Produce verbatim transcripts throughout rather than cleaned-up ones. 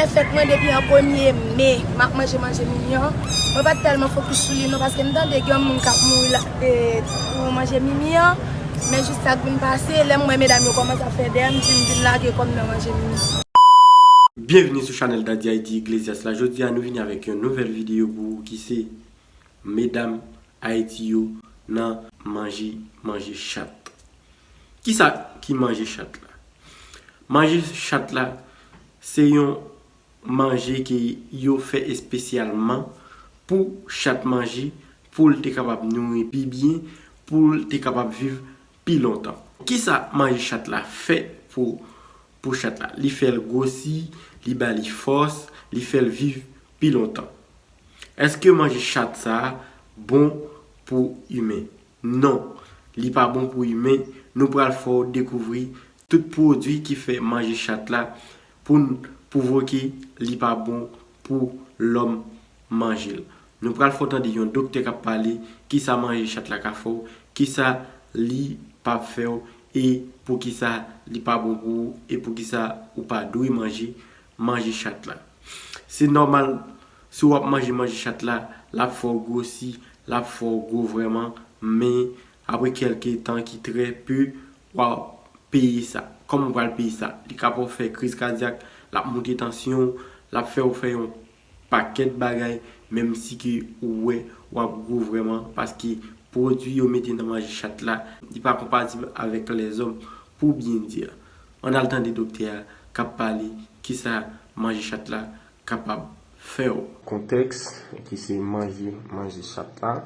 Fèt mwen depi an premye me, m ap manje manje mimi an. Mwen pa t tèlman fokis sou li non, paske m tande gen yon moun k ap mouri la, e, pou manje mimi an. Men jis sa k vin pase, lè m wè medam yo kòmanse ap fè dèyè m, m di m vin lage kò m nan manje mimi. Byenvini sou chanèl Daddy Haïti Iglesias la. Jodi a nou vini avèk yon nouvèl videyo pou ou ki se medam Ayiti yo nan manje manje chat. Kisa ki manje chat la? Manje chat la se yon manje ke yo fè espesyalman pou chat manje, pou l te kapab nouri pi byen, pou l te kapab viv pi lontan. Kisa manje chat la fè pou, pou chat la? Li fè l gwosi, li ba li fòs, li fè l viv pi lontan. Èske manje chat sa a bon pou imen? Non, li pa bon pou imen. Nou pral fè w dekouvri tout pwodui ki fè manje chat la pou n pwouvoke li pa bon pou lòm manje l. Nou pral fè w tande yon doktè k ap pale kisa manje chat la ka fè w, kisa li p ap fè w, e poukisa li pa bon pou ou, e poukisa ou pa dwe manje manje chat la. Se nòmal, si w ap manje manje chat la, l ap fè w gwosi, l ap fè w gwo vrèman, men apre kèlke tan ki trè pe, w a peye sa. Kòman w pral peye sa? Li kapab fè kriz kadyak, l ap moute tansyon w, l ap fè w fè yon pakèt bagay, menm si ke ou wè w ap gwo vrèman, paske pwodui yo mete nan manje chat la, li pa konpatib avèk lèzòm, pou byen di. Ann al tande doktè a k ap pale kisa manje chat la kapab fè w. Kontèks ki se manje, manje chat la.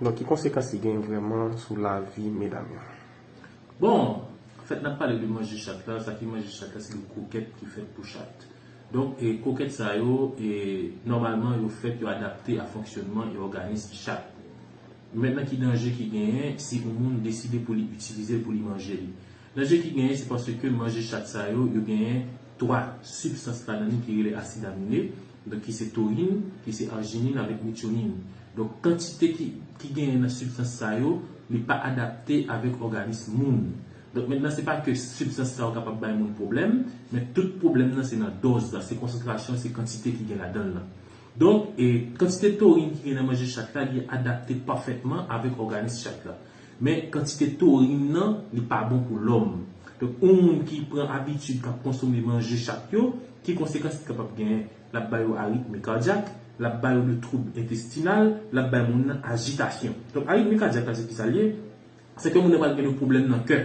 Donk, ki konsekans li gen vrèman sou lavi medam yo? Bon, anfèt, n ap pale de manje chat la. Sa ki manje chat la, se yon kokèt ki fèt pou chat. Donk, e, kokèt sa yo, e, nòmalman, yo fèt, yo adapte a fonksyònman e òganis chat. Mentnan, ki danje ki genyen si yon moun deside pou li itilize l, pou li manje li? Danje ki genyen, se paske manje chat sa yo, yo genyen twa sibstans ladan li ki rele asid amine, donk ki se torin, ki se ajinin avèk metyonin. Donk, kantite ki, ki genyen nan sibstans sa yo, li pa adapte avèk òganis moun. Donk, mentnan, se pa ke sibstans sa yo kapab bay moun pwoblèm, men tout pwoblèm nan se nan dòz la, se konsantrasyon, se kantite ki gen ladan l lan. Donk, e, kantite torin ki gen nan manje chat la, li adapte pafètman avèk òganis chat la. Men kantite torin nan, li pa bon pou lòm. Donk, yon moun ki pran abitid k ap konsome manje chat yo, ki konsekans li kapab genyen? L ap ba yo aritmi kadyak, l ap ba yo de twoub entestinal, l ap bay moun nan ajitasyon. Donk, aritmi kadyak la, se kisa l ye? Se ke moun nan pral gen de pwoblèm nan kè.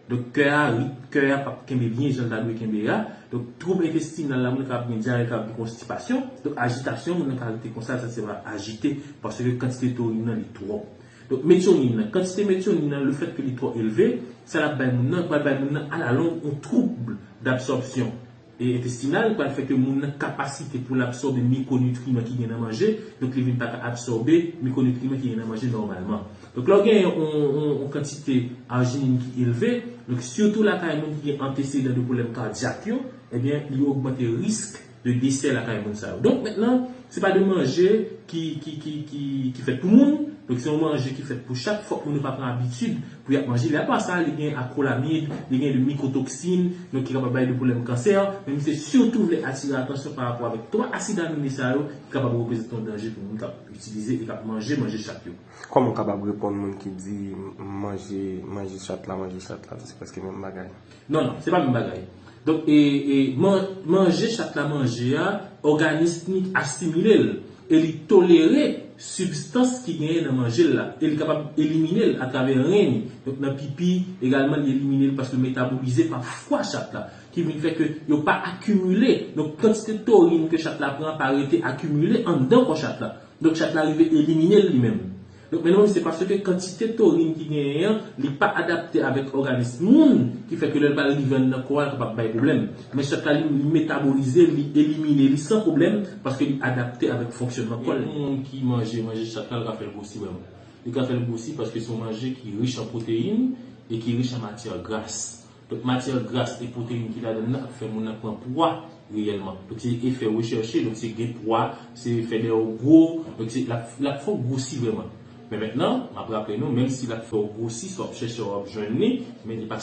Donk, kè a, ritm kè a p ap kenbe byen jan l ta dwe kenbe a. Donk, twoub entestinal la, moun nan kapab gen dyare, kapab gen konstipasyon. Donk, ajitasyon, moun nan ka rete konsa, sa se va ajite, paske kantite torin nan, li twòp. Donk, metyonin nan, kantite metyonin nan, lefètke li twò elve, sa l ap bay moun nan, pral bay moun nan alalong yon twoub dabsòpsyon, e, entestinal, pral fè ke moun nan kapasite pou l absòbe mikwonutriman ki gen nan manje, donk li vin pa ka absòbe mikwonutriman ki gen nan manje nòmalman. Donk, lè w gen yon, yon, yon kantite ajinin ki elve, donk sitou lakay moun ki gen antesedan de pwoblèm kadyak yo, ebyen, li ogmante risk de desè lakay moun sa yo. Donk, mentnan, se pa de manje ki, ki, ki, ki, ki fèt pou moun. Donk, se yon manje ki fèt pou chat. Fòk moun yo pa pran abitid pou y ap manje li. Apa sa, li gen akwolamid, li gen de mikotoksin, donk ki kapab bay de pwoblèm kansè. Men misye sitou vle atire atansyon pa rapò avèk twa asid amine sa yo ki kapab reprezante yon danje pou moun k ap itilize e k ap manje manje chat yo. Kòman w kapab reponn moun ki di manje, manje chat la, manje chat la, se prèske menm bagay? Non, non, se pa menm bagay. Donk, e, e, man, manje chat la manje a, òganis li asimile l e li tolere sibstans ki genyen nan manje l la. E li kapab elimine l atravè ren li. Donk, nan pipi, egalman, li elimine l paske l metabolize pa fwa chat la. Ki vin fè ke yo pa akimile. Donk, kantite torin ke chat la pran pa rete akimile anndan kò chat la. Donk, chat la rive elimine l li menm. Donk, men non, se paske kantite torin ki genyen an, li pa adapte avèk òganis moun, ki fè ke lè l pral rive anndan kò a, l kapab bay pwoblèm. Men chat la, li, li metabolize l, li elimine li san pwoblèm, paske li adapte avèk fonksyònman kò l. Yon moun ki manje, manje chat la, l ka fè l gwosi vrèman. Li ka fè l gwosi paske se yon manje ki rich an pwoteyin e ki rich an matyè gras. Donk, matyè gras e pwoteyin ki ladan l nan ap fè moun nan pran pwa reyèlman. Donk, se efè rechèche, donk, se gen pwa, se fè dèyè w gwo, donk, se, l ap, l ap fè w gwosi vrèman. Men mentnan, m ap raple nou, menm si l ap fè w gwosi, sa w ap chèche a w ap jwenn li, men li pa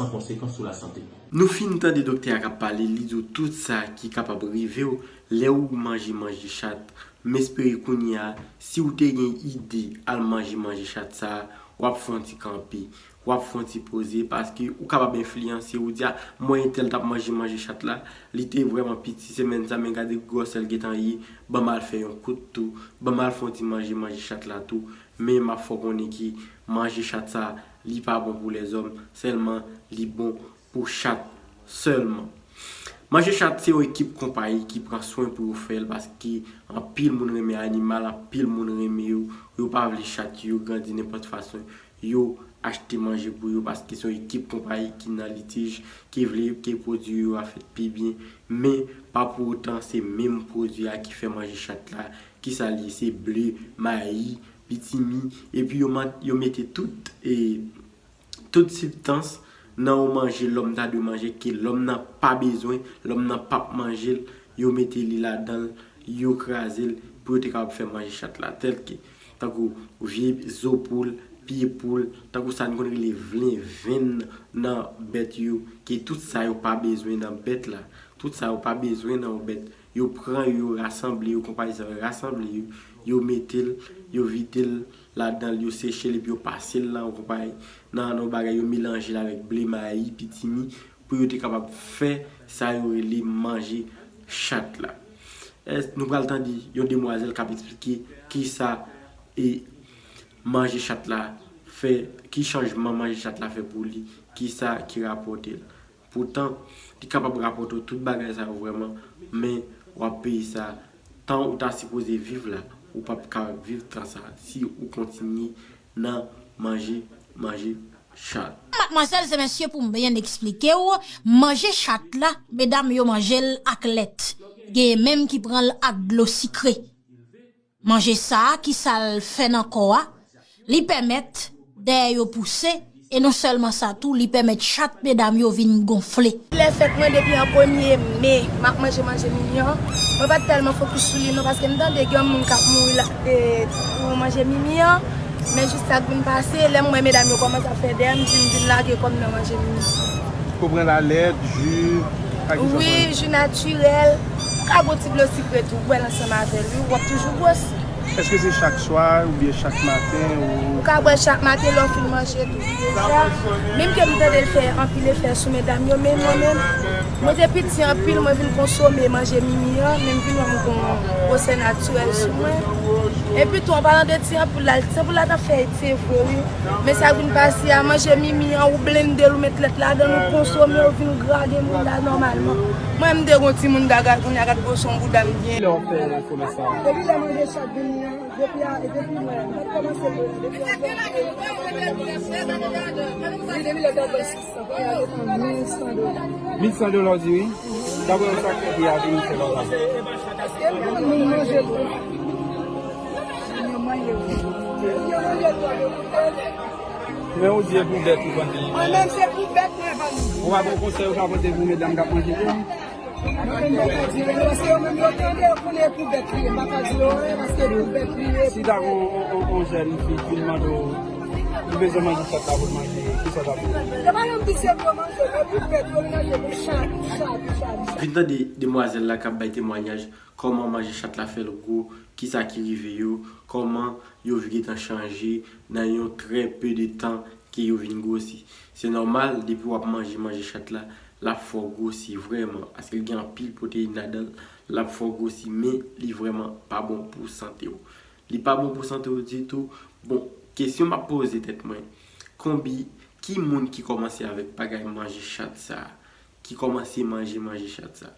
san konsekans sou lasante. Nou fin tande doktè a k ap pale, li di w tout sa ki kapab rive w lè ou manje manje chat. M espere kounye a, si w te gen ide al manje manje chat sa a, w ap fè yon ti kanpe, w ap fè yon ti poze, paske ou kapab enfliyanse, ou di, a, mwen entèl t ap manje manje chat la, li te vrèman piti semèn sa, men gade gwosè l gentan ye, ban m al fè yon kout tou, ban m al fè yon ti manje manje chat la tou, men m ap fè w konnen ke manje chat sa, li pa bon pou lèzòm, sèlman li bon pou chat sèlman. Manje chat se yon ekip konpayi ki pran swen pou yo fè l, paske anpil moun renmen animal, anpil moun renmen yo, yo pa vle chat yo grandi nenpòt fason, yo achte manje pou yo, paske se yon ekip konpayi ki nan litij, ki vle ke pwodui yo a fèt pi byen, men pa pou otan se menm pwodui a ki fè manje chat la, ki sa l ye, se ble, mayi, pitimi, epi yo, yo mete tout, e, tout sibstans nan yon manje lòm ta dwe manje ke lòm nan pa bezwen, lòm nan p ap manje l, yo mete li ladan l, yo kraze l pou yo te kapab fè manje chat la, tèlke, tankou vye zo poul, pye poul, tankou sa n konn rele vlen, venn nan bèt yo, ke tout sa yo pa bezwen nan bèt la, tout sa yo pa bezwen nan yon bèt, yo pran yo, yo rasanble yo, konpayi sa yo rasanble yo, yo mete l, yo vide l ladan l, yo seche l epi yo pase l nan yon konpayi, nan yon bagay, yo melanje l avèk ble, mayi, pitimi, pou yo te kapab fè sa yo rele manje chat la. Èske nou pral tande yon demwazèl k ap eksplike kisa e manje chat la fè, ki chanjman manje chat la fè pou li, kisa ki rapòte l. Poutan, li kapab rapòte w tout bagay sa yo vrèman, men w ap peye sa. Tan ou ta sipoze viv la, ou p ap ka viv tan sa si ou kontinye nan manje, manje chat. Madmwazèl e mesye, pou m byen eksplike w, manje chat la, medam yo manje l ak lèt. Genyen menm ki pran l ak dlo sikre. Manje sa a, ki sa l fè nan kò a, li pèmèt dèyè yo pouse, e non sèlman sa tou, li pèmèt chat medam yo vin gonfle. Lè fèt mwen depi an premye me, m ap manje manje mimi an. Mwen pa t tèlman fokis sou li non, paske m tande gen moun k ap mouri la, e, pou manje mimi an. Men jis sa k vin pase, lè m wè medam yo kòmanse ap fè dèyè m, m di m vin lage kò m nan manje mimi. Ou pran lalèt, ji, ak ki sòs? Wi, ji natirèl. Ou ka bwè ti dlo sikre tou, bwè l ansanm avè l, wi, w ap toujou gwòs. Èske se chak swa oubyen chak maten ou? Ou ka bwè l chak maten lè w fin manje tou, deja. Menm ke m tande l fè anpil efè sou medam yo, men mwen menm, mwen te piti anpil, mwen vin konsome manje mimi an, men m vin wè m gon gwosè natirèl sou mwen. Epi tou, an palan de ti anpil la, ti anpil la t ap fè etye vre, wi. Men sa k vin pase a, manje mimi an, ou blende l, ou met lèt ladan l, ou konsome, ou vin grade moun la nòmalman. Mwen, m te gon timoun daga, kounye a gad gwo son bouda m gen. Kilè w ap fè komès sa a? Depi lè manje chat vini an, depi a, depi mwen, mwen kòmanse mwen, depi an janvye, wi, depi lè gad gwo sis san, kounye a desann mil san dola. Mil san dola w di wi? Daprè w sa k fè pri a vin chè konsa? Paske m konn moun manje tou. Moun yo manje tou. Moun yo manje tou, yo koute. Men ou di e pou bèt ou vann li. Mwen menm se pou bèt mwen vann li. Ou pa gon konsèy ou ka pote pou medam k ap manje tou? Mwen menm mwen ka di anyen, paske yo menm yo tande, yo konnen e pou bèt li ye. M pa ka di yo anyen, paske e pou bèt li ye. Si ta gon, on, on, on jèn fi vin mande w, li bezwen manje chat la pou l manje, kisa w ta pou l? Yo pa janm di se pou yo manje, men pou bèt yo, li manje pou chat, pou chat, pou chat. Vin tande demwazèl la k ap bay temwayaj kòman manje chat la fè l gwo, kisa ki rive yo, kòman yo vin gentan chanje nan yon trè pe de tan ke yo vin gwosi. Se nòmal, depi w ap manje manje chat la, l ap fè w gwosi vrèman, paske l gen anpil pwoteyin ladan l, l ap fè w gwosi, men li vrèman pa bon pou sante w. Li pa bon pou sante w ditou. Bon, kesyon m ap poze tèt mwen, konbi, ki moun ki kòmanse avèk bagay manje chat sa a? Ki kòmanse manje manje chat sa a?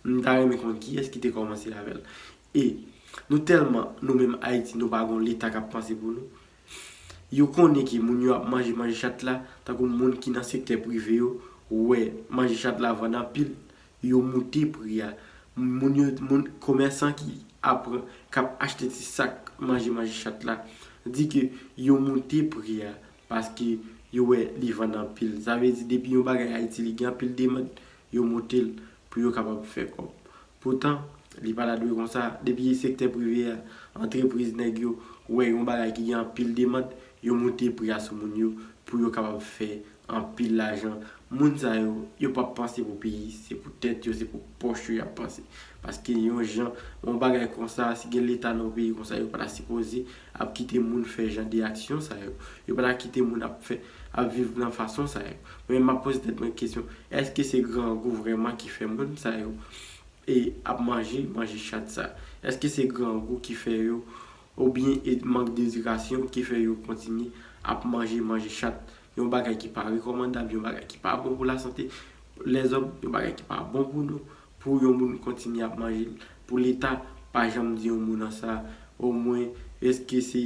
M ta renmen konn kiyès ki te kòmanse avè l. E nou tèlman, nou menm Ayiti, nou pa gon leta k ap panse pou nou. Yo konnen ke moun yo ap manje manje chat la, tankou moun ki nan sektè prive yo, wè manje chat la vann anpil, yo moute pri a. Moun yo, moun, komèsan ki ap, k ap achte ti sak manje manje chat la, di ke yo moute pri a, paske yo wè li vann anpil. Sa vle di, depi yon bagay Ayiti, li gen anpil demann, yo moute l pou yo kapab fè kòb. Poutan, li pa ta dwe konsa. Depi sektè prive a, antrepriz, nèg yo wè yon bagay ki gen anpil demann, yo moute pri a sou moun yo pou yo kapab fè anpil lajan. Moun sa yo, yo p ap panse pou peyi, se pou tèt yo, se pou pòch yo y ap panse. Paske yon jan, yon bagay konsa, si gen leta nan yon peyi konsa, yo pa ta sipoze ap kite moun fè jan de aksyon sa yo. Yo pa ta kite moun ap fè, ap viv nan fason sa yo. Mwen menm m ap poze tèt mwen kesyon, èske se grangou vrèman ki fè moun sa yo e ap manje, manje chat sa? Èske se grangou ki fè yo, oubyen e mank dedikasyon ki fè yo kontinye ap manje, manje chat? Yon bagay ki pa rekòmandab, yon bagay ki pa bon pou lasante lèzòm, yon bagay ki pa bon pou nou, pou yon moun kontinye ap manje l, pou leta pa janm di yon moun nan sa, omwen, èske se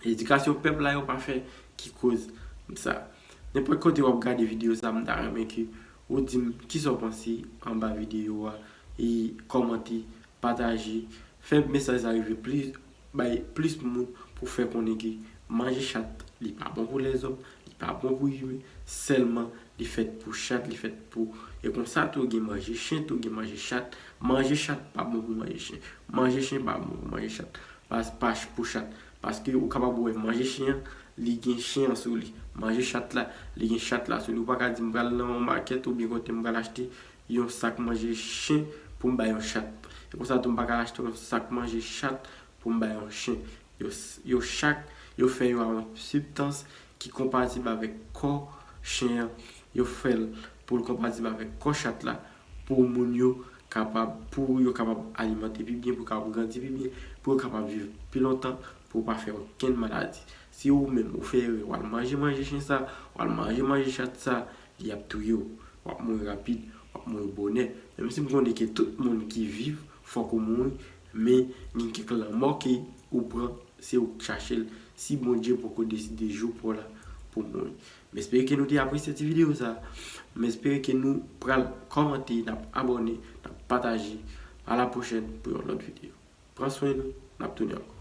edikasyon pèp la yo pa fè ki koz sa? Nenpòt kote w ap gade videyo sa, m ta renmen ke ou di m kisa w panse anba videyo a, e kòmante, pataje, fè mesaj sa rive plis, bay plis moun pou fè konnen ke manje chat, li pa bon pou lèzòm, li pa bon pou imen, sèlman li fèt pou chat, li fèt pou, e konsa tou gen manje chen, tou gen manje chat. Manje chat pa bon pou manje chen. Manje chen pa bon pou manje chat. Pas, pas pou chat. Paske ou kapab wè manje chen an, li gen chen an sou li. Manje chat la, li gen chat la sou li. Ou pa ka di m pral nan yon makèt oubyen kote m pral achte yon sak manje chen pou m bay yon chat. E konsa tou m pa ka achte yon sak manje chat pou m bay yon chen. Yo, yo chak, yo fè yo a yon sibstans ki konpatib avèk kò chen an. Yo fè l pou l konpatib avèk kò chat la, pou moun yo kapab, pou yo kapab alimante pi byen, pou yo kapab grandi pi byen, pou yo kapab viv pi lontan, pou yo pa fè okenn maladi. Si ou menm ou fè erè, w al manje manje chen sa, w al manje manje chat sa, li ap touye w. W ap mouri rapid, w ap mouri bonè. Menm si m konnen ke tout moun ki viv, fòk ou mouri, men gen kèk lanmò ke ou pran, se ou k chache l, si Bondye poko deside jou pa w la pou mouri. M espere ke nou te apresye ti videyo sa. M espere ke nou pral kòmante, n ap abòne, n ap pataje. A la pwochèn pou yon lòt videyo. Pran swen nou, n ap tounen ankò.